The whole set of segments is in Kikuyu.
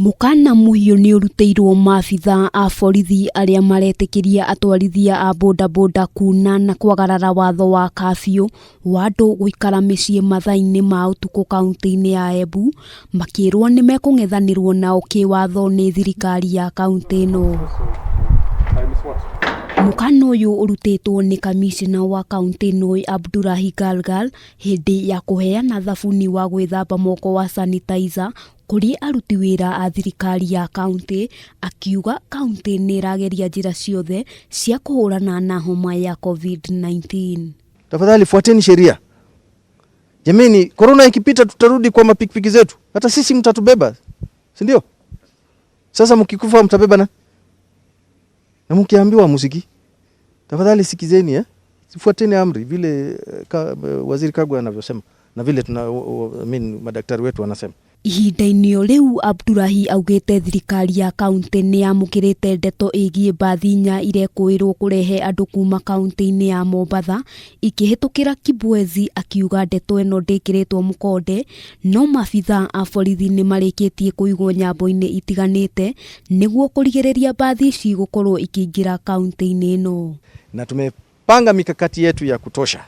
Mũkana mũhiũ nĩ ũrutĩirwo maabithaa a borithi arĩa maretĩkĩria atwarithia a bodaboda kuna na kwagarara watho wa kabiũ wa andũ gũikara mĩciĩ mathaa-inĩ ma ũtukũ kauntĩ-inĩ ya Embu, makĩrwo nĩ mekũng'ethanĩrwo nao kĩwatho nĩ thirikari ya kauntĩ ĩno. Mũkana ũyũ ũrutĩtwo nĩ kamishna wa kauntĩ ĩno Abdulahi Galgal hĩndĩ ya kũheana thabuni wa gwĩthamba moko wa sanitizer kũrĩ aruti wĩra a thirikari ya kauntĩ, akiuga kauntĩ nĩ ĩrageria njĩra ciothe cia kũhũrana na homa ya COVID-19. Tafadhali fuateni sheria. Jameni, korona ikipita tutarudi kwa mapikipiki zetu, hata sisi mtatubeba, si ndio? Sasa mkikufa mtabeba na na mkiambiwa musiki, tafadhali sikizeni eh? Fuateni amri vile Waziri Kagwe anavyosema na vile tuna, I mean, madaktari wetu wanasema. Ihinda-inĩ o rĩu Abdulahi augĩte thirikari ya kauntĩ nĩ yamũkĩrĩte ndeto ĩgiĩ mbathi inya irekũĩrwo kũrehe andũ kuma kauntĩ-inĩ ya Mombatha ikĩhĩtũkĩra Kibwezi, akiuga ndeto ĩno ndĩkĩrĩtwo mũkonde no maabithaa a borithi nĩ marĩkĩtie kũigwo nyambo-inĩ itiganĩte nĩguo kũrigĩrĩria mbathi ici gũkorwo ikĩingĩra kauntĩ-inĩ ĩno. Na tumepanga mikakati yetu ya kutosha.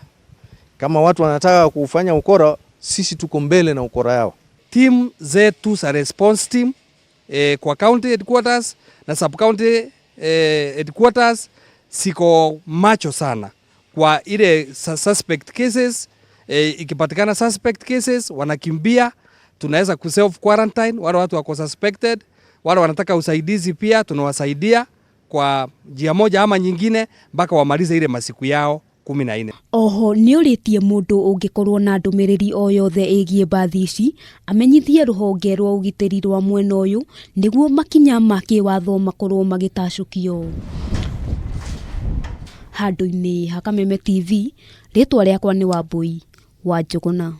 Kama watu wanataka kufanya ukora, sisi tuko mbele na ukora yao. Team zetu za response team kwa county headquarters na sub county headquarters siko macho sana kwa ile suspect cases. Ikipatikana suspect cases wanakimbia, tunaweza ku self quarantine wale watu wako suspected, wale wanataka usaidizi pia tunawasaidia kwa njia moja ama nyingine mpaka wamalize ile masiku yao 14. Oho nĩ ũrĩtie mũndũ ũngĩkorwo na ndũmĩrĩri o yothe ĩgiĩ mbathi ici amenyithie rũhonge rwa ũgitĩri rwa mwena ũyũ nĩguo makinya ma kĩwatho makorwo magĩtacũkio. Handũ-inĩ ha Kameme TV, rĩtwa rĩakwa nĩ Wambui wa Njũgũna.